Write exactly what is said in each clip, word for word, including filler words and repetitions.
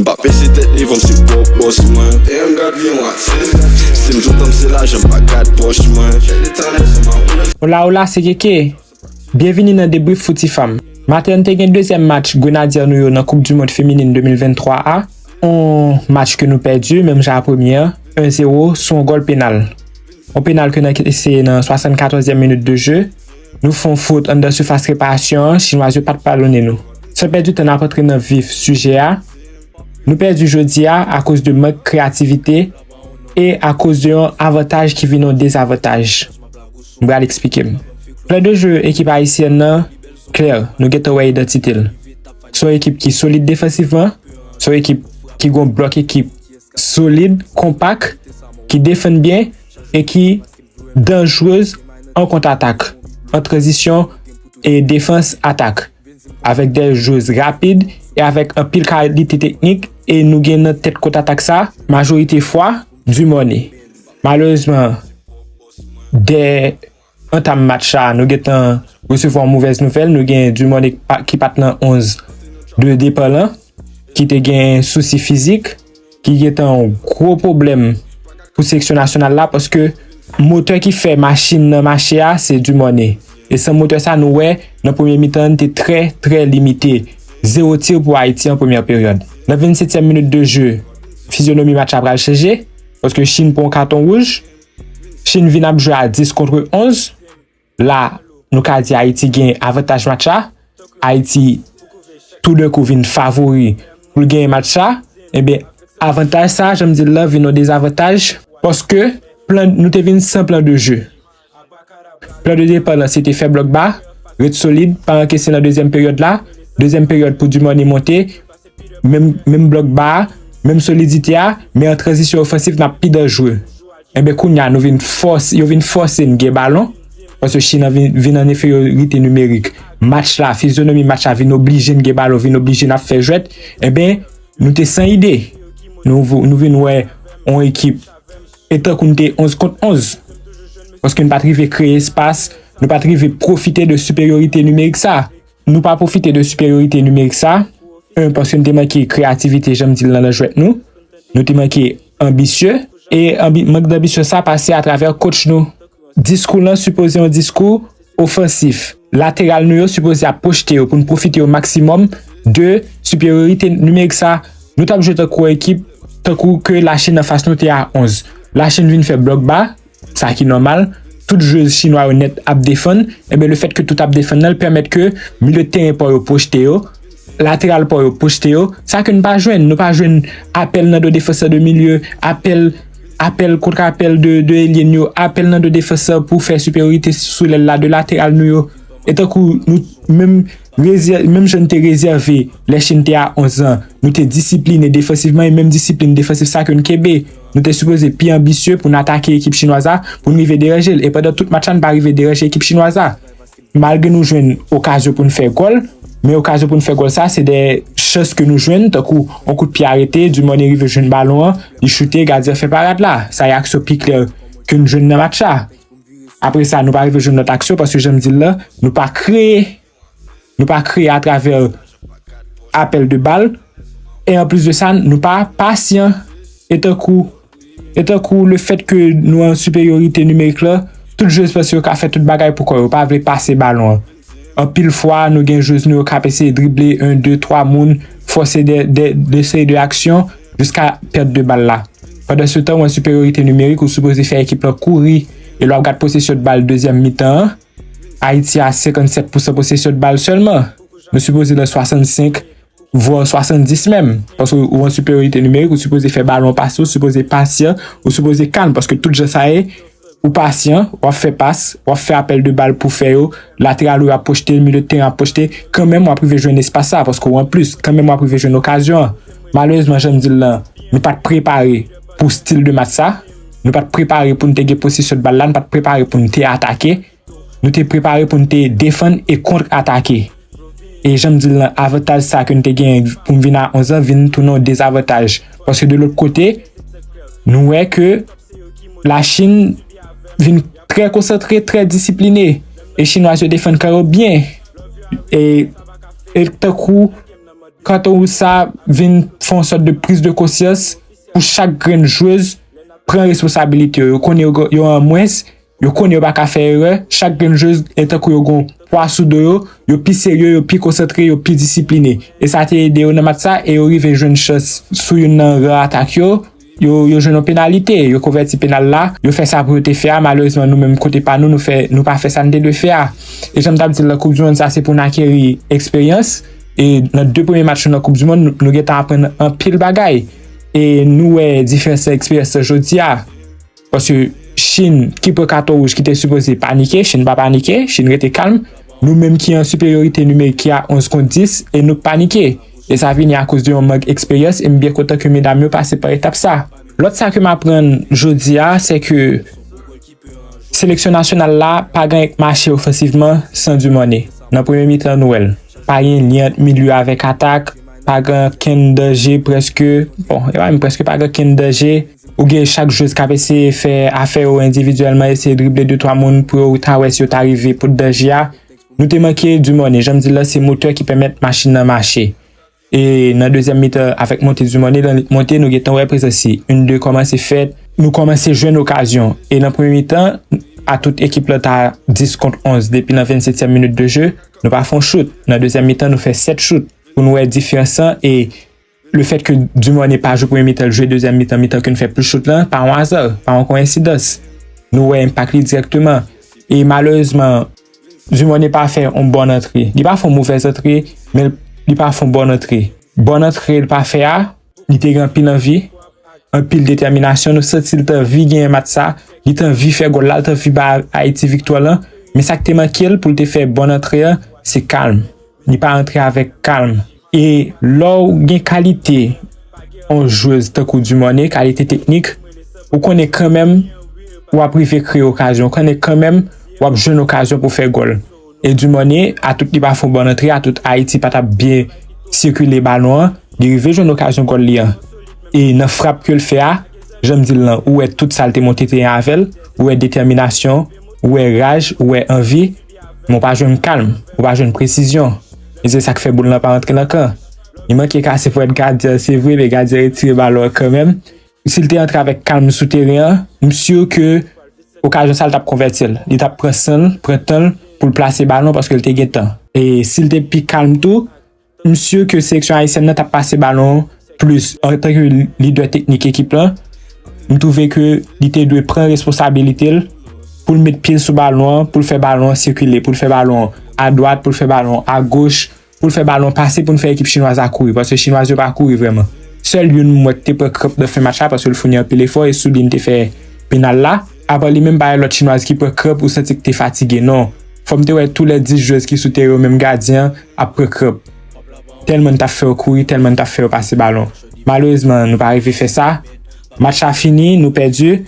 Pa peze tèt li, van m se pwòp bòs mwen. E m gad vi yon atis. Si m tout tan m se lajan, m pa gad pòch mwen. Chèk de talè sou ma oulè. Hola, hola, se Keke. Byenvini nan Debrief Foutifam. Maten an te gen dezyèm match Grenadye nou yo nan Koup di Mond Feminin de mil venntwa a. On match ke nou pèdi, menm jan a premye an, en zewo, sou on gòl penal. On penal ke n anseye nan swasannkatòzyèm minit de jeu. Nou fè on fot anndan sifas reparasyon an, Chinwaz yo pa t padonnen nou. San pèdi tan, n ap antre nan vif sijè a. Nou pèdi jodi a akoz de mank kreyativite e akoz de yon avantaj ki vin yon dezavantaj. M pral eksplike m. Plan de jeu ekip ayisyèn nan klè, nou gentan wè idantite l. Se yon ekip ki solid defansivman, se yon ekip ki gen yon blòk ekip solid, konpak, ki defann byen e ki danjrez an kontratak, an tranzisyon e defans atak, avèk de jwez rapid e avèk anpil kalite teknik, e nou gen nan tèt kontratak sa, majorite fwa, Dumornay. Malerezman, dè antam match sa, nou gentan resevwa yon movèz nouvèl, nou gen Dumornay ki pa, ki pa t nan onz de depa lan, ki te gen sousi fizik, ki gentan yon gwo pwoblèm pou seleksyon nasyonal la, paske motè ki fè machin nan mache a, se Dumornay. E san motè sa, nou wè, nan premye mitan an, te trè, trè limite. Zewo ti pou Ayiti an premyè peryòd. Nan vennsetyèm minit de jeu, fizyonomi match la pral chanje, paske Chin pran yon katon wouj. Chin vin ap jwe a dis kont onz. La, nou ka di Ayiti gen avantaj match la. Ayiti, toudenkou, vin favori pou l genyen match la. Ebyen, avantaj sa, jan m di l la, vin yon dezavantaj. Paske plan, nou te vin san plan de jeu. Plan de depa lan, se te fè blòk ba, ret solid, pa ankese nan dezyèm peryòd la. Dezyèm peryòd pou Dumornay monte, menm, menm blòk ba a, menm solidite a, men an tranzisyon ofansif, n ap pi danjre. Enben, kounye a, nou vin fòse, yo vin fòse n gen balon, paske Chin an vin, vin an enferyorite nimerik. Match la, fizyonomi match la vin oblije n gen balon, vin oblije n ap fè jwèt. Enben, nou te san ide. Nou, nou vin wè yon ekip, e tankou n te onz kont onz. Paske n pa t rive kreye espas, nou pa t rive pwofite de siperyorite nimerik sa. Nou pa pwofite de siperyorite nimerik sa. Un, paske n te manke kreyativite, jan m di l nan, nan jwèt nou. Nou te manke anbisye. E anbi-, mank danbisyon sa pase atravè coach nou. Diskou lan sipoze yon diskou ofansif. Lateral nou yo sipoze ap pwochte yo pou n pwofite o maksimòm de siperyorite nimerik sa. Nou t ap jwe tankou ekip, tankou ke Lachin anfas nou te a onz. Lachin vin fè blòk ba, sa ki nòmal. Tout jwez chinwa yo nèt ap defann. Enben, lefètke tout ap defann nan, l pèmèt ke milye de teren pa yo pwochte yo, lateral pa yo pwochte yo. Sa ke n pa jwenn. Nou pa jwenn apèl nan do defansè de milye, apèl, apèl kontra apèl de, de elye n yo, apèl nan do defansè pou fè siperyorite sou lèl la de lateral nou yo. E tankou nou, menm rezè-, menm jan n te rezève lè Chin te a onz an, nou te disipline defansivman, e menm disiplin defansif sa ke n kenbe. Nou te sipoze pi anbisye pou n atake ekip chinwaz la, pou n rive deranje l. E pandan tout match la, n pa rive deranje ekip chinwaz la. Malgre nou jwenn okazyon pou n fè gòl, men okazyon pou n fè gòl sa, se de chans ke nou jwenn, tankou yon kout pye arete, Dumornay rive jwenn balon an, li choute, gadyen an fè parad la. Sa e aksyon pi klè ke n jwenn nan match la. Apre sa, nou pa rive jwenn lòt aksyon, paske jan m di l la, nou pa kreye, nou pa kreye atravè apèl de bal. E anplis de sa, nou pa pasyan. E tankou, e tankou lefètke nou an siperyorite nimerik la, tout jwez panse yo ka fè tout bagay pou kò yo, pa vle pase balon an. Anpil fwa, nou gen jwez nou yo k ap eseye drible en, de, twa moun, fòse de, de, de seri de aksyon, jiska pèt de bal la. Pandansetan, ou an siperyorite nimerik, ou sipoze fè ekip lan kouri, e lè w ap gad posesyon de bal dezyèm mitan an, Ayiti a senkannsèt pousan posesyon de bal sèlman. Nou sipoze nan swasannsenk, vwa swasanndis menm. Paske ou an siperyorite nimerik, ou sipoze fè balon pase, ou sipoze pasyan, ou sipoze kalm. Paske tout jan sa ye, ou pasyan, w ap fè pas, w ap fè apèl de bal pou fè yo, lateral ou ap pwochte, milye de teren ap pwochte, kanmenm w ap rive jwenn espas sa, paske ou an plis, kanmenm w ap rive jwenn okazyon an. Malerezman, jan m di l lan, nou pa t prepare pou stil de match sa. Nou pa t prepare pou n te gen posesyon de bal la, nou pa t prepare pou n te atake. Nou te prepare pou n te defann e kont-atake. E jan m di l lan, avantaj sa ke n te genyen pou m vin a onz an vin tounen yon dezavantaj. Paske de lòt kote, nou wè ke Lachin vin trè konsantre, trè disipline. E Chinwaz yo defann kan yo byen. E, e tankou kanton wouj sa vin fè yon sòt de priz de konsyans pou chak grenn jwez pran responsabilite yo. Yo konnen yo, yo an mwens, yo konnen yo pa ka fè erè. Chak grenn jwez, e tankou yo gon pwa sou do yo, yo pi serye, yo pi konsantre, yo pi disipline. E sa te ede yo nan match sa, e yo rive jwenn chans sou youn nan ran atak yo. Yo, yo jwenn yon penalite, yo konvèti penal la, yo fè sa pou yo te fè a. Malerezman, nou menm kote pa nou, nou fè, nou pa fè sa n te dwe fè a. E jan m t ap di l, nan Koup di Mond sa, se pou n akeri eksperyans. E nan de premye match nou nan Koup di Mond, nou, nou gentan aprann anpil bagay. E nou wè diferans nan eksperyans lan jodi a. Paske Chin, ki pran katon wouj, ki te sipoze panike, Chin pa panike, Chin rete kalm. Nou menm ki an siperyorite nimerik ki a onz kont dis, e nou k panike. E sa vini akoz de yon mank eksperyans, e m byen kontan ke medam yo pase pa etap sa. Lòt sa ke m aprann jodi a, se ke seleksyon nasyonal la pa gen anyen k mache ofansivman san Dumornay. Nan premye mitan, nou wè l. Pa gen lyen ant milye avèk atak, pa gen kenn danje prèske. Bon, e pa menm prèske, pa gen kenn danje. Ou gen chak jwez k ap eseye fè afè yo endividyèlman, eseye drible de twa moun pou yo ta wè si yo ta rive pot danje a. Nou te manke Dumornay, jan m di l la, se motè ki pèmèt machin nan mache. E nan dezyèm mitan, avèk monte Dumornay, lè l monte, nou gentan wè prezans li. Youn de kòmanse fèt, nou kòmanse jwenn okazyon. E nan premye mitan, a tout ekip lan ta dis kont onz depi nan vennsetyèm minit de jeu, nou pa fè yon chout. Nan dezyèm mitan, nou fè sèt chout pou nou wè diferans lan. E lefèt ke Dumornay pa jwe premye mitan, l jwe dezyèm mitan, mitan ke n fè plis chout lan, pa yon aza, pa yon koyensidans. Nou wè enpak li dirèkteman. E malerezman, Dumornay pa fè yon bòn antre. Li pa fè yon movèz antre, men li pa fè yon bòn antre. Bòn antre li pa fè a, li te gen anpil anvi, anpil detèminasyon. Nou santi l t anvi genyen match sa, li t anvi fè gòl la, li t anvi ba Ayiti viktwa lan. Men sa k te manke l pou l te fè bòn antre a, se kalm. Li pa antre avèk kalm. E lè w gen kalite yon jwez tankou Dumornay, kalite teknik, ou konnen kanmenm w ap rive kreye okazyon, ou konnen kanmenm w ap jwenn okazyon pou fè gòl. E Dumornay, atout li pa fè yon bòn antre, atout Ayiti pa t ap byen sikile balon an, li rive jwenn okazyon gòl li an. E nan frap ke l fè a, jan m di l lan, ou wè tout sa l te monte teren avè l, ou wè detèminasyon, ou wè raj, ou wè anvi, men w pa jwenn kalm, ou pa jwenn presizyon. E se sa k fè boul lan pa rantre nan kan. Li manke kase pòt gadyen an, se vre, men gadyen an retire balon an kanmenm. Si l te antre avèk kalm sou teren an, m si ke okazyon sa a l t ap konvèti l. Li t ap pran san l, pran tan l pou l plase balon paske l te gen tan. E si l te pi kalm tou, m si ke seleksyon ayisyèn nan t ap pase balon an plis. Antanke lidè teknik ekip lan, m twouve ke li te dwe pran responsabilite l pou l met pye l sou balon an, pou l fè balon an sikile, pou l fè balon an adwat, pou l fè balon an agoch, pou l fè balon pase pou n fè ekip chinwaz la kouri, paske chinwaz yo pa kouri vrèman. Sèl youn m wè k te pran kranp nan fen match la, paske l founi anpil efò, e sou li n te fè penal la. Apa li menm, pa gen lòt chinwaz ki pran kranp ou santi k te fatige, non. Fò m te wè tou lè dis jwèz ki sou teren yo, menm gadyen an ap pran kranp. Tèlman n t ap fè yo kouri, tèlman n t ap fè yo pase balon. Malerezman, nou pa rive fè sa. Match la fini, nou pèdi.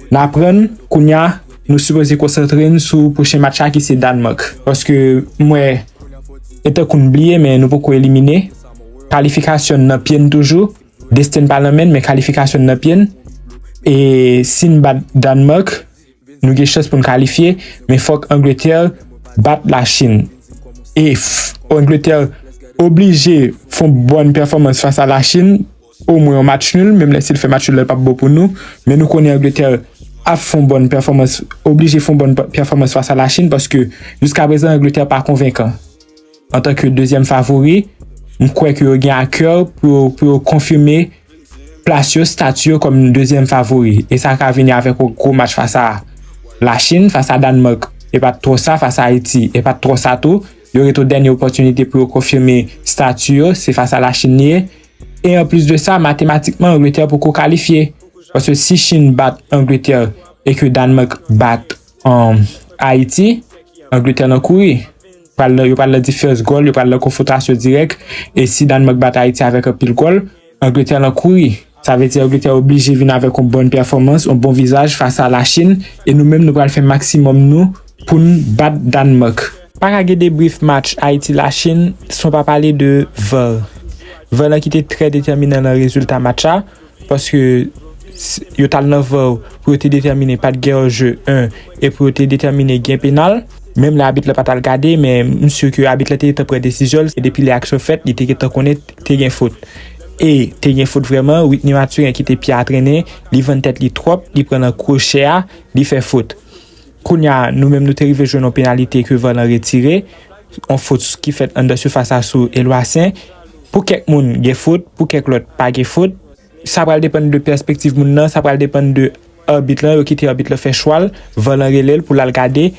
N aprann, kounye a, nou sipoze konsantre n sou pwochen match la ki se Dannmak. Paske m wè, e tankou n bliye, men nou poko elimine. Kalifikasyon n nan pye n toujou. Desten n pa nan men n, men kalifikasyon n nan pye n. E si n bat Dannmak, nou gen chans pou n kalifye, men fòk Angletè bat Lachin. E f-, Angletè oblije fè yon bòn pèfòmans fas a Lachin, omwen yon match nul, menm lè si l fè match nul la, l p ap bon pou nou. Men nou konnen Angletè ap fè yon bòn pèfòmans, oblije fè yon bòn pè-, pèfòmans fas a Lachin, paske jiska prezan Angletè pa konvenkan. Antanke dezyèm favori, m kwè ke yo gen a kè pou yo, pou yo konfime plas yo, stati yo kòm dezyèm favori. E sa ka vini avèk yon gwo match fas a Lachin, fas a Dannmak, e pa t twò sa, fas a Ayiti, e pa t twò sa tou. Yo ret yon dènye opòtinite pou yo konfime stati yo, se fas a Lachin li ye. E anplis de sa, matematikman, Angletè poko kalifye. Paske si Chin bat Angletè e ke Dannmak bat, um, Ayiti, Angletè nan kouri. Pral nan, yo pral nan diferans gòl, yo pral nan konfwontasyon dirèk. E si Dannmak bat Ayiti avèk anpil gòl, Angletè nan kouri. Sa vle di Angletè oblije vin avèk yon bòn pèfòmans, yon bon vizaj fas a Lachin. E nou menm, nou pral fè maksimòm nou pou n bat Dannmak. Pa ka gen debrif match Ayiti-Lachin san w pa pale de var. Var lan ki te trè detèminan nan rezilta match la, paske s-, yo t al nan var pou yo te detèmine pa t gen anjè, en, e pou yo te detèmine gen penal. Menm lè abit la pa t al gade, men m si ke abit la te gentan pran desizyon l, e depi lè aksyon fèt, li te gentan konnen te gen fot. E te gen fot vrèman, Whitney Mathurin kite pye a trennen, li vann tèt li twòp, li pran nan kwochè a, li fè fot. Kounye a, nou menm nou te rive jwenn yon penalite ke V A R lan retire, yon fot ki fèt anndan sifas la sou Elwasyen. Pou kèk moun, gen fot, pou kèk lòt, pa gen fot. Sa pral depann de pèspektiv moun nan, sa pral depann de abit lan, yo kite abit lan fè chwa l, V A R lan rele l pou l al gade.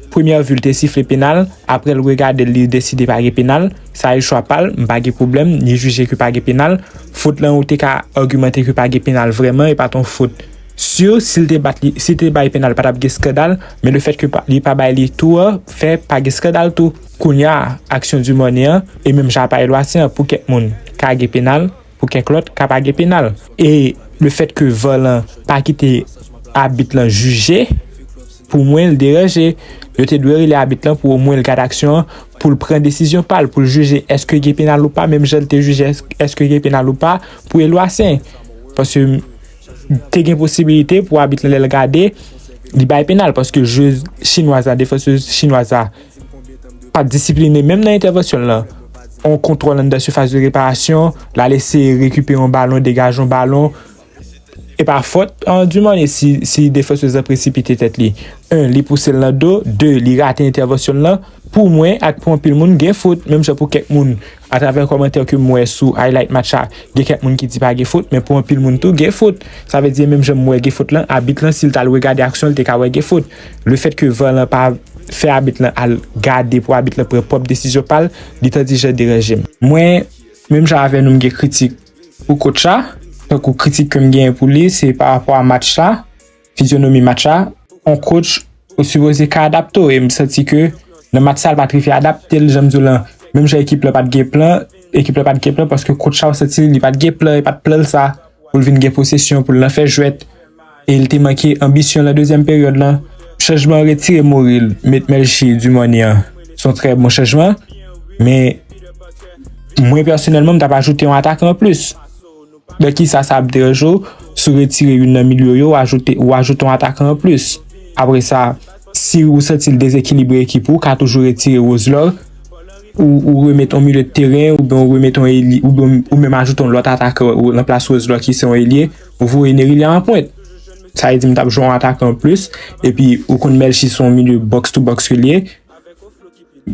Premyè vi l te sifle penal, apre l regade l, li deside pa gen penal. Sa e chwa pa l, m pa gen pwoblèm, li jije ke pa gen penal. Fot lan ou te ka agimante ke pa gen penal vrèman, e pa t yon fot si, si l te bat li, si l te bay penal, pa t ap gen eskandal, men lefètke pa- li pa bay li tou an, fè pa gen eskandal tou. Kounye a, aksyon Dumornay an, e menm jan pa Elwasyen an, pou kèk moun, ka gen penal, pou kèk lòt, ka pa gen penal. E lefètke V A R lan pa kite abit lan jije, pou mwen, l deranje. Yo te dwe rele abit lan pou omwen l gade aksyon an, pou l pran desizyon pa l, pou l jije èske gen penal ou pa, menm jan l te jije èske, èske gen penal ou pa pou Elwasyen. Paske te gen posibilite pou abit lan, lè l gade, li bay penal, paske jwez chinwaz la, defansez chinwaz la, pa t disipline menm nan entèvansyon l lan. On kontwòl anndan sifas de reparasyon, l al eseye rekipere yon balon, degaje yon balon. E pa fòt an Dumornay si, si defansez lan presipite tèt li. En, li pouse l nan do. De, li rate entèvansyon l lan. Pou mwen, ak pou anpil moun, gen fot. Menm jan pou kèk moun, atravè kòmantè ke m wè sou highlight match la, gen kèk moun ki di pa gen fot, men pou anpil moun tou, gen fot. Sa vle di, menm jan m wè gen fot lan, abit lan, si l t al regade aksyon, l te ka wè gen fot. Lefètke V A R lan pa fè abit lan al gade pou abit lan pran pwòp desizyon pa l, li t andijan deranje m. Mwen, menm jan avè nou, m gen kritik pou coach la, tankou kritik ke m genyen pou li, se pa rapò a match la, fizyonomi match la. On coach ou sipoze ka adapte w, e m santi ke nan match sa, l pa t rive adapte l, jan m di w lan, menm jan ekip lan pa t gen plan, ekip lan pa t gen plan, paske coach la, ou santi li pa t gen plan, e pa t plan l sa, pou l vin gen posesyon, pou l nan fè jwèt, e l te manke anbisyon lan dezyèm peryòd lan. Chanjman retire Moril, met Melchie Dumornay an, se yon trè bon chanjman, men mwen pèsonèlman, m t ap ajoute yon atakan anplis. Nan kisa sa ap deranje w si w retire youn nan milye yo, ou ajoute, ou ajoute yon atakan anplis? Apre sa, si ou santi l dezekilibre ekip ou, ou ka toujou retire Roselor, ou, ou remete yon milye de teren, oubyen ou remete yon eli, oubyen ou menm ajoute yon lòt atakan ou nan plas Roselor ki se yon elye, ou voye Nerilia an pwent. Sa vle di m t ap jwe yon atakan anplis, epi ou konn Melchie se yon milye box to box ke l ye.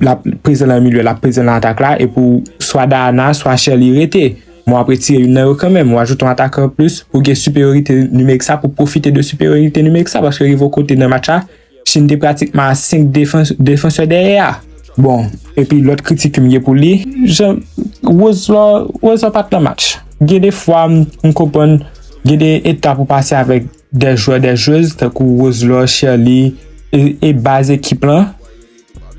L ap prezan nan milye, l ap prezan nan atak la, e pou swa Dayana, swa Sherly rete. Men w ap retire youn nan yo kanmenm, w ajoute yon atakan anplis pou gen siperyorite nimerik sa, pou pwofite de siperyorite nimerik sa, paske rive yon kote nan match la, Chine te pratikman a senk defans, defansè dèyè a. Bon, epi lòt kritik ke m gen pou li, jan Roselor, Roselor pa t nan match. Gen de fwa, m, m konprann, gen de etap ou pase avèk de jwè, de jwez, tankou Roselor, Sherly, e, e baz ekip lan.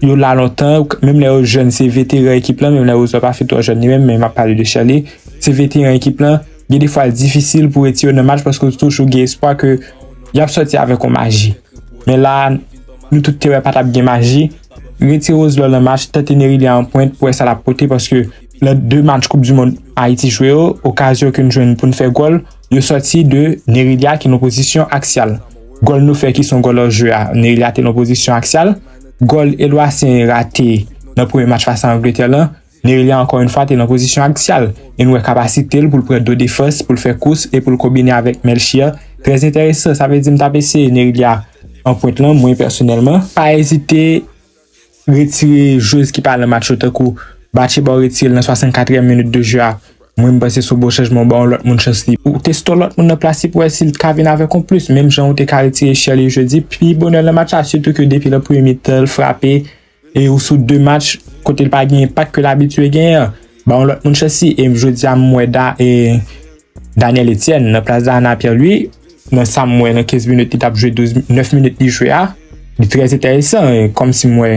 Yo la lontan, menm lè yo jèn, se veteran ekip lan, menm lè Roselor pa fin twò jèn li menm, men m ap pale de Sherly, se veteran ekip lan. Gen de fwa, l difisil pou retire yo nan match paske w toujou gen espwa ke y ap sòti avèk yon maji. Men la, nou tout te wè pa t ap gen maji. Retire Roselor nan match, tante Nerilia an pwent pou wè sa l ap pote, paske nan de match Koup di Mond Ayiti jwe yo, okazyon ke n jwenn pou n fè gòl, yo sòti de Nerilia ki nan pozisyon aksyal. Gòl nou fè ki se yon gòl an jeu a, Nerilia te nan pozisyon aksyal. Gòl Elwasyen rate nan premye match fas a Angletè lan, Nerilia ankò yon fwa te nan pozisyon aksyal. E n wè kapasite l pou l pran do defans, pou l fè kous e pou l konbine avèk Melchie. Trè enteresan, sa vle di m t ap eseye Nerilia an pwent lan, mwen pèsonèlman. Pa ezite retire jwez ki pa nan match yo, tankou Batcheba ou retire l nan swasannkatriyèm minit de jeu a. Mwen, m panse se yon bon chanjman, w ba yon lòt moun chans li. Ou teste yon lòt moun nan plas li pou wè si l ka vin avèk yon plis, menm jan ou te ka retire Sherly jedi, pi bonè nan match la, sitou ke depi nan premye mitan, l frape, e ou sou de match, kote l pa gen enpak ke l abitye genyen an. Ba yon lòt moun chans li, e jodi a, m wè Da, e, Daniel Etienne nan plas Dayana Pierre Louis, nan sa m wè nan kenz minit li t ap jwe, douz, nèf minit li jwe a, li trè enteresan, e kòmsi m wè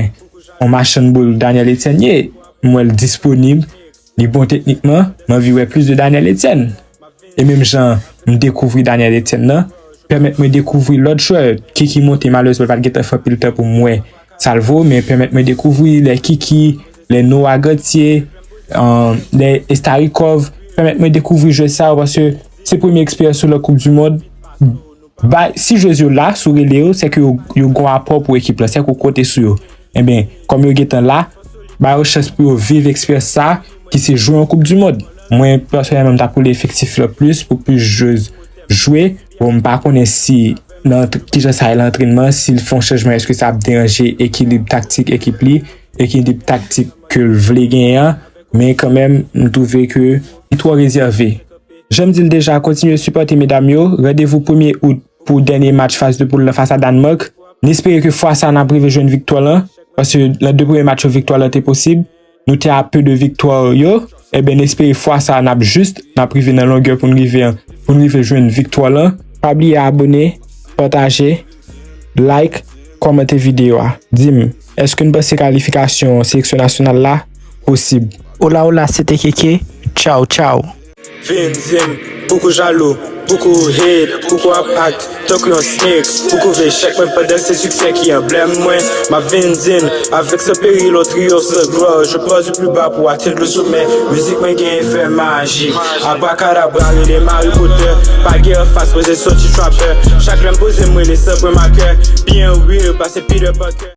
yon machann boul Daniel Etienne ye, m wè l disponib, li bon teknikman, m anvi wè plis de Daniel Etienne. E menm jan m dekouvri Daniel Etienne nan, pèmèt mwen dekouvri lòt jwè, Kiki monte, malerezman l pa t gentan fè anpil tan pou m wè sa l vo, men pèmèt mwen dekouvri lè Kiki, lè Noah Ganthier, euh, lè Estarikov, pèmèt mwen dekouvri jwè sa yo, paske se premye eksperyans yo nan Koup di Mond. Bay, si jwèz yo la, si w rele yo, se ke yo, yo gon apò pou ekip la, se ke w konte sou yo. Enben, kòm yo gentan la, ba yo chans pou yo viv eksperyans sa, ki se jwe yon Koup di Mond. Mwen, pèsonèlman, m t ap woule efektif la plis pou plis jwez jwe. Bon, m pa konnen si nan tr- kijan sa ye nan antrènman, si l fè yon chanjman, èske sa ap deranje ekilib taktik ekip li, ekilib taktik ke l vle genyen an, men kanmenm, m twouve ke li twò rezève. Jan m di l deja, kontinye sipòte medam yo, randevou premye out pou dènye match faz de poul lan fas a Dannmak. N espere ke fwa sa n ap rive jwenn viktwa lan, paske nan de premye match yo viktwa lan te posib. Nou te a peu de viktwa yo, ebyen n espere fwa sa n ap jis, n ap rive nan longè pou n rive, pou n rive jwenn viktwa lan. Pa bliye abone, pataje, like, kòmante videyo a. Di m, èske n panse kalifikasyon seleksyon nasyonal la posib? Hola, hola, c'était Keke. Ciao, ciao. Vin di m, pouki w jalou, pouki w hate, pouki w ap act tankou yon snake, pouki w vle echèk mwen pandan se siksè ki anblèm mwen. M ap vin di n, avec ce péril on triomphe sans gloire, je pars du plus bas pour atteindre le sommet. Mizik mwen gen efè majik, abrakadabra rele Harry Potter. Pa gen anfas mwen se soti trapper, chak lè m poze m rele Saint Preux Marker. Byen real, pase Peter Parker.